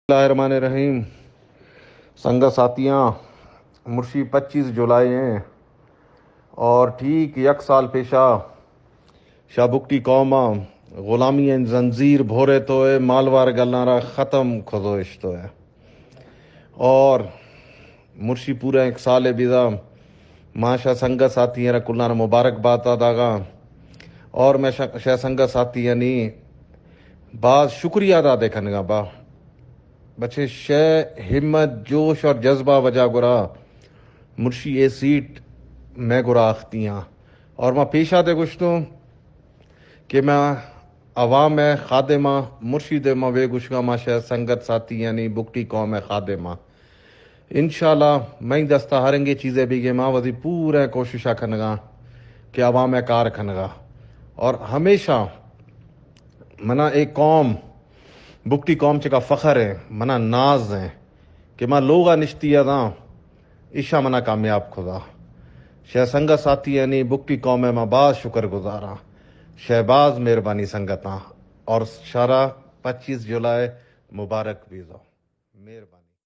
اللہ الرحمن الرحیم۔ سنگت ساتھیاں، مرشی پچیس جولائی ہیں اور ٹھیک یک سال پیشا شاہ بگٹی قوم غلامی زنجیر بھورے تو ہے، مالوار گلاں را ختم کھزوشتو ہے۔ اور مرشی پورا ایک سال بیدا ما شہ سنگت ساتھی را کلاں را مبارک بات داگا۔ اور میں شہ، شہ سنگت ساتھی یعنی باز شکریہ ادا دے کنگا با۔ بچے شہ ہمت، جوش اور جذبہ وجہ گرا مرشی اے سیٹ میں گرا اختیاں۔ اور ما پیشا دے گشتوں کہ ما عوام خادمہ، مرشید ما وے گشگا ما شہ سنگت ساتھی یعنی بگٹی قوم خادمہ۔ انشاءاللہ میں دستا ہر انگے چیزے بیگے، ما وزی پورے کوششا کنگا کہ عوام کار کنگا۔ اور ہمیشہ منا ایک قوم، بگٹی قوم چکا فخر ہے، منا ناز ہے کہ ما لوگا نشتی اداں، ایشا منا کامیاب کھدا۔ شہ سنگت ساتھی یعنی بگٹی قوم ما باز شکر گزاراں۔ شہ باز مہربانی سنگتاں اور شرا پچیس جولائی مبارک بیزو۔ مہربانی۔